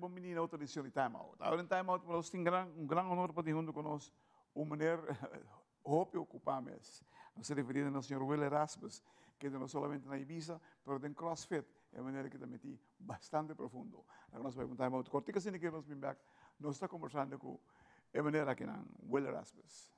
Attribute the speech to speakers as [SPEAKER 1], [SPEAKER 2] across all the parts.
[SPEAKER 1] bon bini na otro edicion di Time Out. Awor den Time Out nos tin gran, un gran honor pa tin hunto cu nos un meneer hopi ocupa mes. Nos ta referi na nos señor Will Erasmus, kende no solamente na Ibiza, pero den CrossFit, e meneer aki ta meti bastante profundo. Laga nos bai un Time Out cortico asina ke nos bin bek, nos ta conversando cu e meneer akinan, Will Erasmus.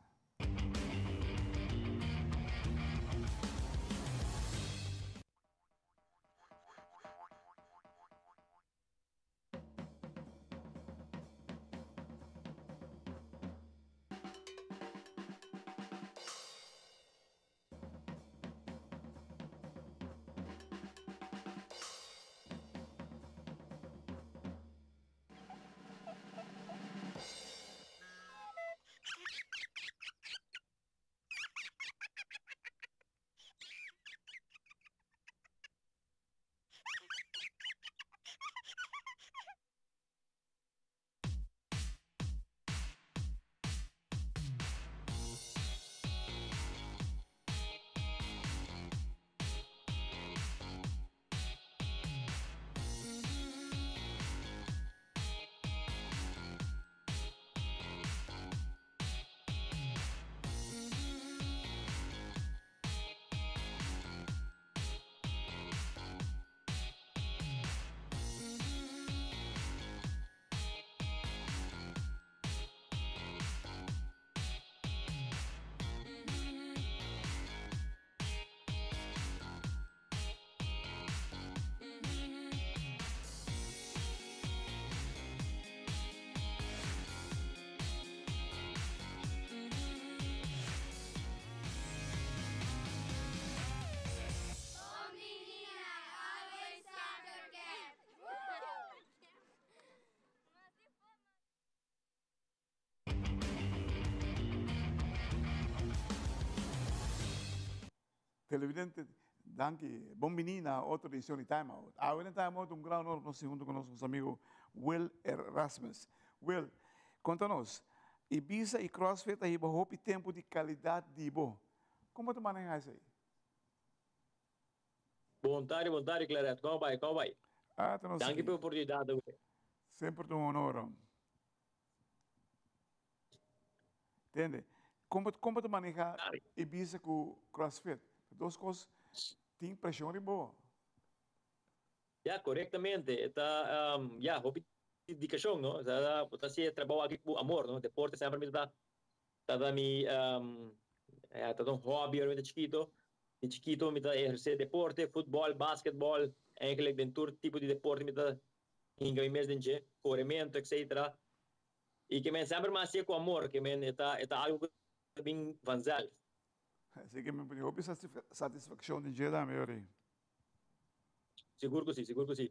[SPEAKER 1] Televidente, danki. Bon bini na otro edicion di Time Out. Awe den Time Out un gran honor pa nos tin hunto cu nos nos amigo Will Erasmus. Will, conta nos, Ibiza y CrossFit a hiba hopi tempo di calidad di bo. Con bo ta maneha esey?
[SPEAKER 2] Bon tardi, bon tardi Claret. Con bai, con bai?
[SPEAKER 1] Ah, ta nos
[SPEAKER 2] Danki
[SPEAKER 1] aki.
[SPEAKER 2] pa e oportunidad awe.
[SPEAKER 1] Semper ta un honor. Tende? Kon bo, kon bo ta maneha Ibiza ku CrossFit? Dos kos tin preshon riba bo.
[SPEAKER 2] Ya, korektamente. E ta, ya, hopi dedikashon, no? Ta, bo ta hasi e trabou aki ku amor, no? Deporte semper mi ta, ta mi, ya, ta un hobby ora mi ta chikito. Di chikito mi ta ehersé deporte, futbòl, basketbòl, eigenlijk den tur tipo di deporte mi ta hinka mi mes den dje, korementu, etcetera. I ke men semper mi hasié ku amor, ke men e ta e ta algu ku ta bin vanzelf.
[SPEAKER 1] Así ke men por tin hopi satisfakshon di dje tambe ori.
[SPEAKER 2] Sigur ku si, sigur ku si.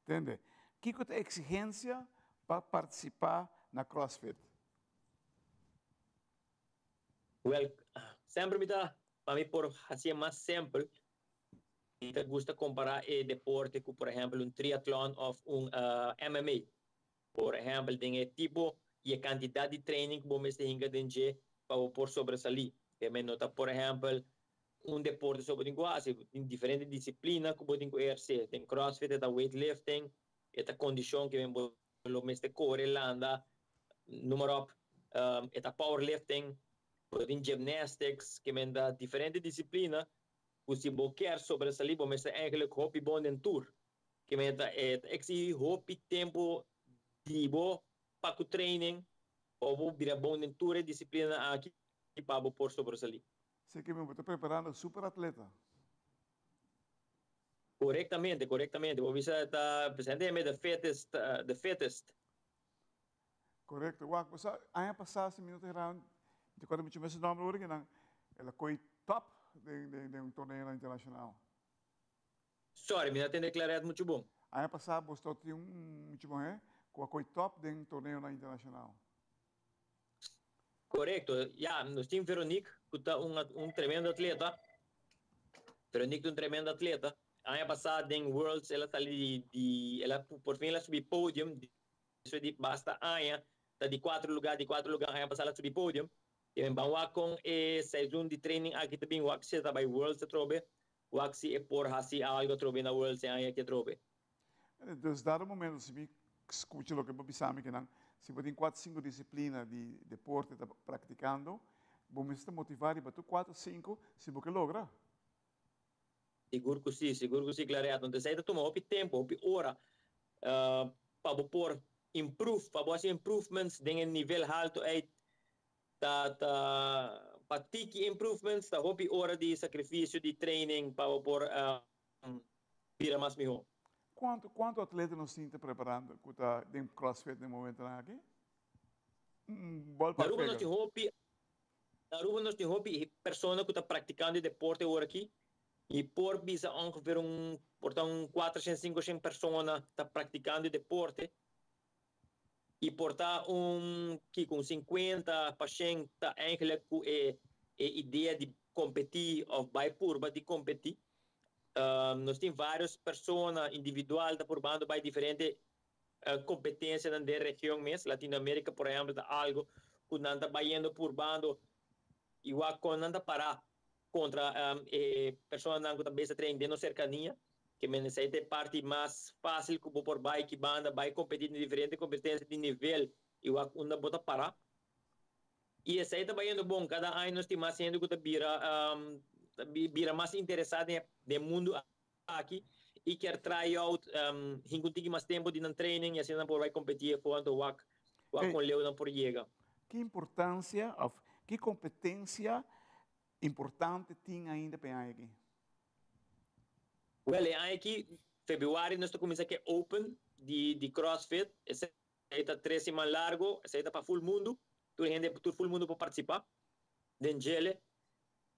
[SPEAKER 1] Tende, kiko ta eksigensia pa partisipá na CrossFit?
[SPEAKER 2] Wèl, semper mi ta, pa mi por hasié mas sempel, mi ta gusta kompará e deporte ku por ehèmpel un triatlon òf un MMA. Por ehèmpel den e tipo i e kantidat di training ku bo mester hinka den dje pa bo por sobresalí. E men no ta por ehèmpel un deporte so bo tin ku hasi, tin diferente disiplina ku bo tin ku ehersé. Den CrossFit e ta weightlifting, e ta kondishon ke men bo lo mester kore, landa, noem maar op. E ta powerlifting, bo tin gymnastics, ke men ta diferente disiplina ku si bo kier sobresalí bo mester eigenlijk hopi bon den tur. Ke men ta e ta eksihí hopi tempu di bo pa ku training pa bo bira bon den tur e disiplinanan aki pa bo por sobresalí.
[SPEAKER 1] Si ke men bo ta preparando super atleta.
[SPEAKER 2] Korektamente, korektamente. Bo bisa ta presente e the fittest, the fittest.
[SPEAKER 1] Korekto. Wak, bo sa aña pasá si mi no ta erá, mi ta kòrda muchu mes su nòmber ora ki nan el a koi top den den den un torneo internashonal.
[SPEAKER 2] Sorry, mi no a tende Claret muchu bon.
[SPEAKER 1] Aña pasá bo stòt tin un muchu muhé ku a koi top den torneonan internashonal.
[SPEAKER 2] Korekto. Ya, nos tin Veronique ku ta un un tremendo atleta. Veronique ta un tremendo atleta. Aña pasá den Worlds el a sali di di el a por fin el a subi podium despues di basta aña ta di kuater lugá di kuater lugá aña pasá el a subi podium. I men ban wak kon e seizoen di training aki ta bin wak si e ta bai Worlds atrobe Wak si e por hasi algo atrobe na Worlds e aña aki atrobe.
[SPEAKER 1] Dus dado momento si mi skucha loke bo bisa mi kinan, si bo tin kuater sinku disiplina di deporte ta praktikando, bo mester ta motivá riba tur kuater sinku si bo ke logra.
[SPEAKER 2] Sigur ku si, sigur ku si Claret. Anto esei ta tuma hopi tempu, hopi ora pa bo por improve, pa bo hasi improvements den e nivel haltu ei ta ta pa tiki improvements ta hopi ora di sacrificio di training pa bo por bira mas miho.
[SPEAKER 1] Cuanto cuanto atleta nos tin ta preparando cu ta den CrossFit den momentonan aki? Un
[SPEAKER 2] Na Aruba nos tin hopi Na Aruba nos tin hopi persona cu ta practicando e deporte awor aki y por bisa ongeveer un por ta un cuatrocientos cincocientos persona ta practicando e deporte y por ta un kico un cincuenta pa cien ta eigenlijk cu e e idea di competi of bay purba di competi. Nos tin varios persona individual ta purbando bay diferente competencianan den region mes. Latinoamerica por ehempel ta algo cu nan ta bayendo purbando y wak con nan ta para contra e personanan cu ta bes ta train den nos cercania. Ke men esey ta e parti mas facil cu bo por bay ki banda bay competi den diferente competencia di nivel y wak unda bo ta para. Y esey ta bayendo bon. Cada aña nos tin mas hende cu ta bira ta bira mas interesa den e mundo aki y kier try out hinca un tiki mas tempo di nan training y asina nan por bay competi afo anto wak wak con leu nan por yega.
[SPEAKER 1] Ki importancia of ki competencia importante tin ainda pa e aña aki?
[SPEAKER 2] Wel e aña aki februari nos ta cuminsa cu e open di di CrossFit esey ta tres siman largo esey ta pa full mundo tur hende tur full mundo por participa den djele.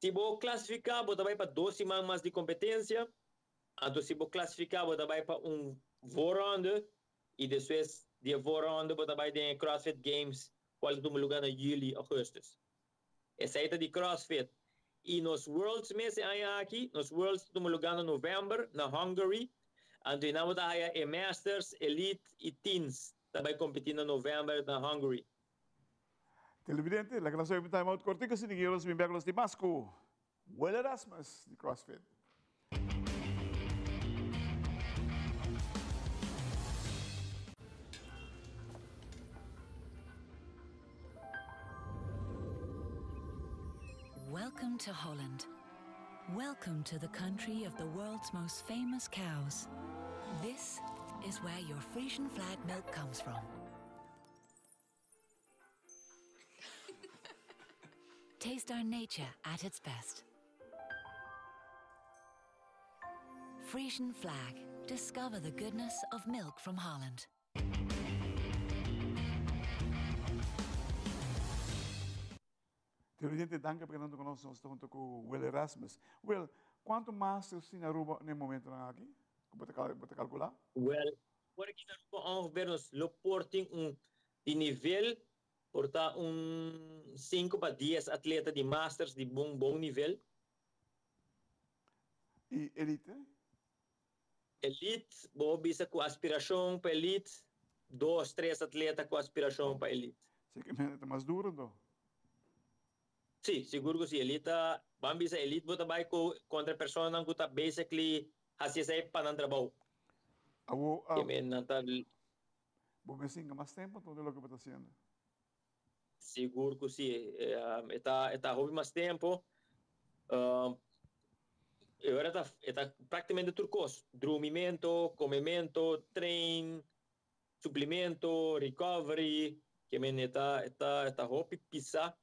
[SPEAKER 2] Si bo klasifiká bo ta bai pa dos siman mas di kompetensia, anto si bo klasifiká bo ta bai pa un voorronde i despues di e voorronde bo ta bai den e CrossFit Games kual ta tuma lugá na yüli, ougùstùs. Esei ta di CrossFit. I nos Worlds mes e aña aki, nos Worlds ta tuma lugá na novèmber na Hungary, anto einan bo ta haya e Masters, Elite i Teens ta bai kompetí na novèmber na Hungary.
[SPEAKER 1] Televidente, laga nos obi un time out kortico si ninguno nos bin bek los di mas ku Will Erasmus di CrossFit.
[SPEAKER 3] Welcome to Holland. Welcome to the country of the world's most famous cows. This is where your Frisian flag milk comes from. Taste our nature at its best. Frisian flag. Discover the goodness of milk from Holland.
[SPEAKER 1] Televidente, danki pa keda hunto ku nos. Nos ta hunto ku Will Erasmus. Will, kuantu masters tin na Aruba na e momentonan aki ku bo ta kalkulá?
[SPEAKER 2] Well, Ora ki na Aruba ongeveer nos lo por tin un di nivel por ta un sinku pa dies atleta di masters di bon bon nivel.
[SPEAKER 1] Y elite?
[SPEAKER 2] Elite, bo bisa cu aspiracion pa elite, dos, tres atleta cu aspiracion pa elite.
[SPEAKER 1] Zekermente ta mas duro anto.
[SPEAKER 2] Sí, sigur cu sí. Elite ta, ban bisa elite bo ta bay cu contra personanan cu ta basically haci esey pa nan trabou.
[SPEAKER 1] Awo,
[SPEAKER 2] Ke men nan ta.
[SPEAKER 1] Bo mester hinka mas tempo anto di loke bo ta haciendo.
[SPEAKER 2] Sigur cu sí. E ta, e ta hopi mas tempo. E ora ta, e ta practicamente tur cos. Drumimento, comemento, train, suplemento, recovery. Ke men e ta, e ta, e ta hopi pisa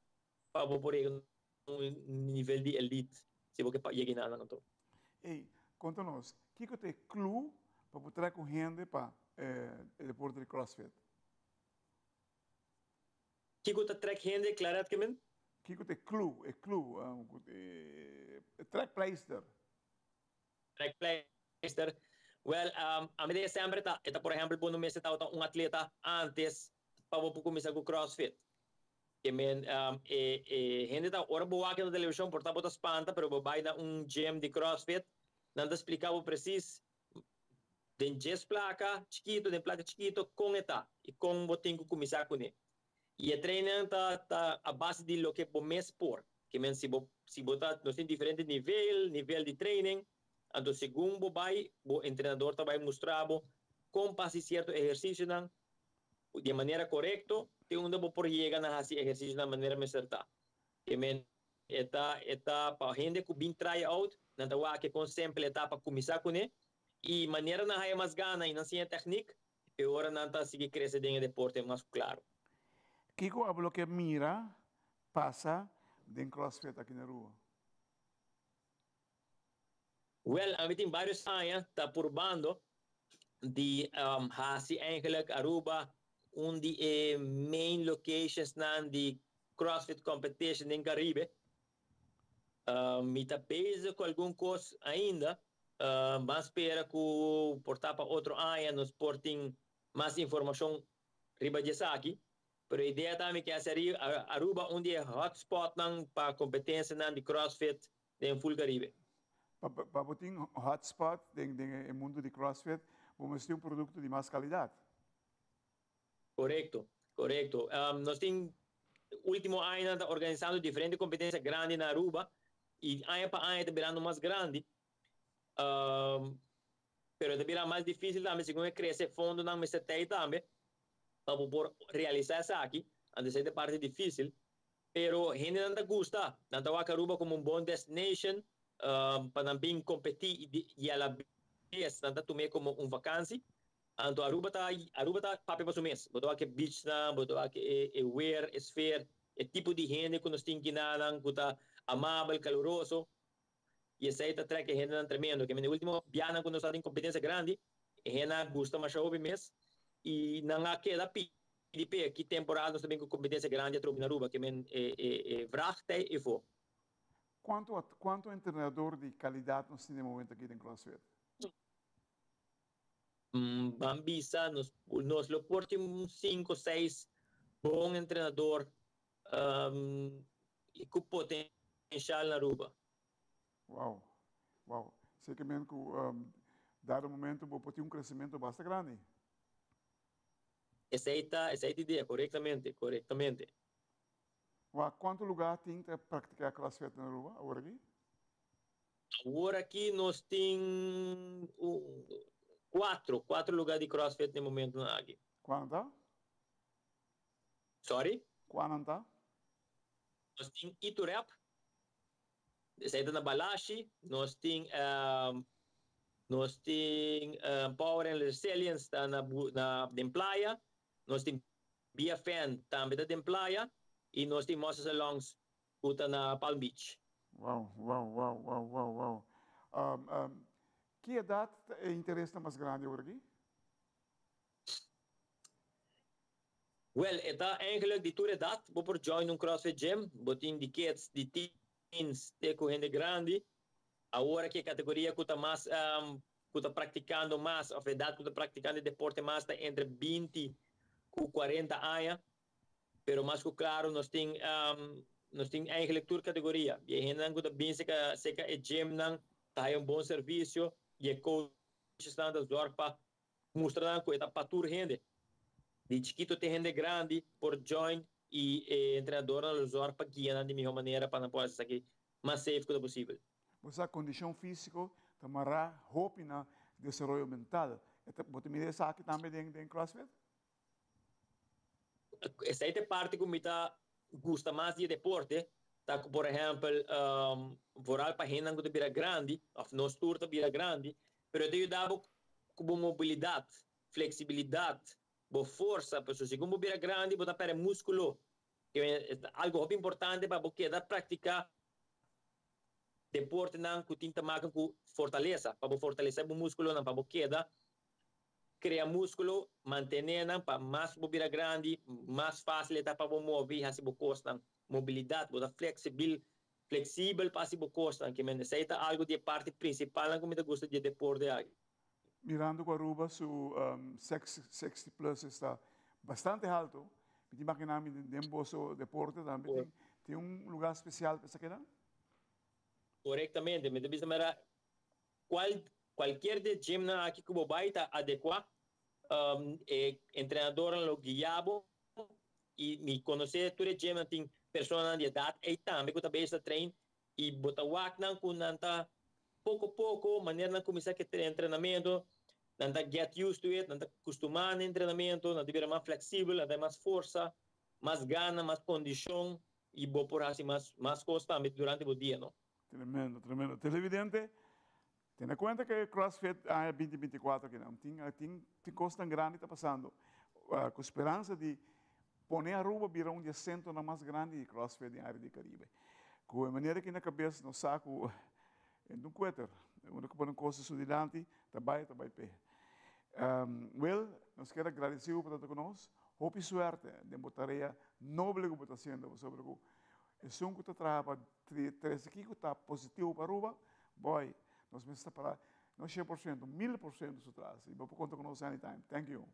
[SPEAKER 2] pa bo por yega na un nivel di elite, si bo ke yega einan anto.
[SPEAKER 1] Ey, konta nos, kiko ta e clue pa bo trek un hende pa e deporte di CrossFit?
[SPEAKER 2] Kiko ta trek hende, Claret ke men?
[SPEAKER 1] Kiko ta e clue, e clue, e trekpleister?
[SPEAKER 2] Trekpleister, Well, a mi den semper ta, e ta por ehempel bo no mester tabata un atleta antes pa bo por cuminsa cu CrossFit. Ke men, e e hende ta ora bo wak na television por ta bo ta spanta pero bo bay na un gym di CrossFit nan ta splica bo precies den djes placa chikito, den placa chikito con e ta y con bo tin cu cuminsa cune. Y e training ta ta a base di loke bo mes por. Ke men si bo si bo ta nos tin diferente nivel, nivel di training, anto segun bo bay bo entrenador ta bay mustra bo. kon pa hasi sierto ehersisionan di e manera korekto te unda bo por yega na hasi ehersisionan manera mester ta. Ke men e ta e ta pa hende ku bin try out, nan ta wak kon simpel e ta pa kuminsá kuné i manera nan haya mas gana i nan siña tèknik, e ora nan ta sigui krese den e deporte mas ku klaro.
[SPEAKER 1] Kiko abo lo ke mira pasa den CrossFit aki na Aruba?
[SPEAKER 2] Wel, ami tin varios aña ta purbando di haci eigenlijk Aruba un di e main locationsnan di CrossFit competition den Caribe. Mi ta bezig cu algun cos ainda, ban spera cu por ta pa otro aña nos por tin mas informacion riba di esaki. Pero e idea ta mi ke haci Aruba un di e hotspotnan pa competencianan di CrossFit den full Caribe.
[SPEAKER 1] Pa bo tin hotspot den e mundo di CrossFit, bo mester tin un producto di mas calidad.
[SPEAKER 2] Corecto, corecto. Nos tin ultimo añanan ta organisando diferente competencia grandi na Aruba y aña pa aña ta birando mas grandi. Pero ta bira mas dificil tambe segun e crece fondonan mester tey tambe pa bo por realisa esaki, anto esey ta e parti dificil. Pero hendenan ta gusta, nan ta wak Aruba como un bon destination pa nan bin competi y a la bes nan ta tum'e como un vakantie. Anto Aruba ta Aruba ta papia pa su mes. Bo ta wak e beachnan, bo ta wak e weer, e sfeer, e tipo di hende cu nos tin kinanan cu ta amabel, caluroso y esey ta trek e hendenan tremendo. Kende ultimo biahanan cu nos a tin competencia grandi, e hendenan a gusta masha hopi mes y nan a keda pidi p'e ki temporada nos ta bin cu competencia grandi atrobe na Aruba, kemen e vraag t'ey efo.
[SPEAKER 1] Cuanto cuanto entrenador di calidad nos tin den momento aki den CrossFit?
[SPEAKER 2] Ban bisa nos nos lo por tin un cinco seis bon entrenador y cu potencial na Aruba.
[SPEAKER 1] Wow, wow. Seke men cu dado momento bo por tin un crecemento basta grandi.
[SPEAKER 2] Esey ta, esey ta idea, corectamente, corectamente.
[SPEAKER 1] Wak, cuanto lugar tin ta practica CrossFit na Aruba awor aki?
[SPEAKER 2] Awor aki nos tin cuatro, cuatro lugar di CrossFit na e momentonan aki.
[SPEAKER 1] Cuanto ta?
[SPEAKER 2] Sorry?
[SPEAKER 1] Cuanan ta?
[SPEAKER 2] Nos tin Iturep, esei ta na Balashi, nos tin nos tin Power and Resilience ta na na den Playa, nos tin BFN tambe ta den Playa y nos tin Moses Alongs cu ta na Palm Beach.
[SPEAKER 1] Wow, wow, wow, wow, wow, wow. Ki edad ta e interes ta mas grandi awor aki?
[SPEAKER 2] Wel, e ta eigenlijk di tur edat bo por join un CrossFit gym. Bo tin di kids, di teens te ku hende grandi. Awor aki e kategoria ku ta mas ku ta praktikando mas òf edat ku ta praktikando e deporte mas ta entre binti ku kuarenta aña. Pero mas ku klaro nos tin nos tin eigenlijk tur kategoria. I e hendenan ku ta bin seka seka e gymnan ta haya un bon servisio i e coachesnan ta zòrg pa Mustra nan ku e ta pa tur hende. Di chikito te hende grandi por join i e entrenadornan lo zòrg pa guia nan di mihó manera pa nan por hasi esaki mas safe ku ta posibel.
[SPEAKER 1] Bo sa kondishon físiko ta mará hopi na desaroyo mental. E ta, bo ta mira esaki tambe den den CrossFit?
[SPEAKER 2] Esei ta e parti ku mi ta gusta mas di e deporte, ta ku por ehèmpel vooral pa hendenan ku ta bira grandi òf nos tur ta bira grandi, pero e ta yuda bo ku bo mobilidat, fleksibilidat, bo forsa, pasobra segun bo bira grandi bo ta pèrdè múskulo, e ta algu hopi importante pa bo keda praktiká deportenan ku tin ta maken ku fortalesa, pa bo fortalesé bo múskulonan, pa bo keda Krea múskulo, mantené nan pa mas bo bira grandi, mas fásil e ta pa bo move i hasi bo kosnan. Mobilidat, bo ta fleksibil, fleksibel pa hasi bo kosnan. Ke men esei ta algu di e parti prinsipalnan ku mi ta gusta di e deporte aki.
[SPEAKER 1] Mirando ku Aruba su 60 plus esta bastante halto, mi ta imaginá mi den boso deporte tambe tin tin un lugá spesial pa esakinan?
[SPEAKER 2] Korektamente, mi ta bisa mera Cual cualkier di e gymnan aki cu bo bay ta adecua, e entrenadornan lo guia bo y mi conoce tur e gymnan tin personanan di edad ey tambe cu ta bezig ta train y bo ta wak nan cu nan ta poco poco manera nan cuminsa cu e entrenamento. Nan ta get used to it, nan ta kustumá na entrenamentu, nan ta bira mas fleksibel, nan ta mas forsa, mas gana, mas kondishon i bo por hasi mas mas kos tambe durante bo dia, no?
[SPEAKER 1] Tremendo, tremendo. Televidente, tene kuenta ku e CrossFit aña 2024 akinan tin tin tin kosnan grandi ta pasando ku speransa di pone Aruba bira un di e sentronan mas grandi di CrossFit den área di Karibe. Ku e manera aki na kabes nos sa ku e no un kueter, unda ku pone un kos su dilanti ta bai ta bai p'e. Will, nos kier a gradisí bo pa ta ku nos. Hopi suerte den bo tarea noble ku bo ta hasiendo pasobra ku esun ku ta traha pa trese kiko ta positivo pa Aruba, boy, nos mester ta para no 100%, 1000% su tras. Y bo por conta cu nos anytime. Thank you.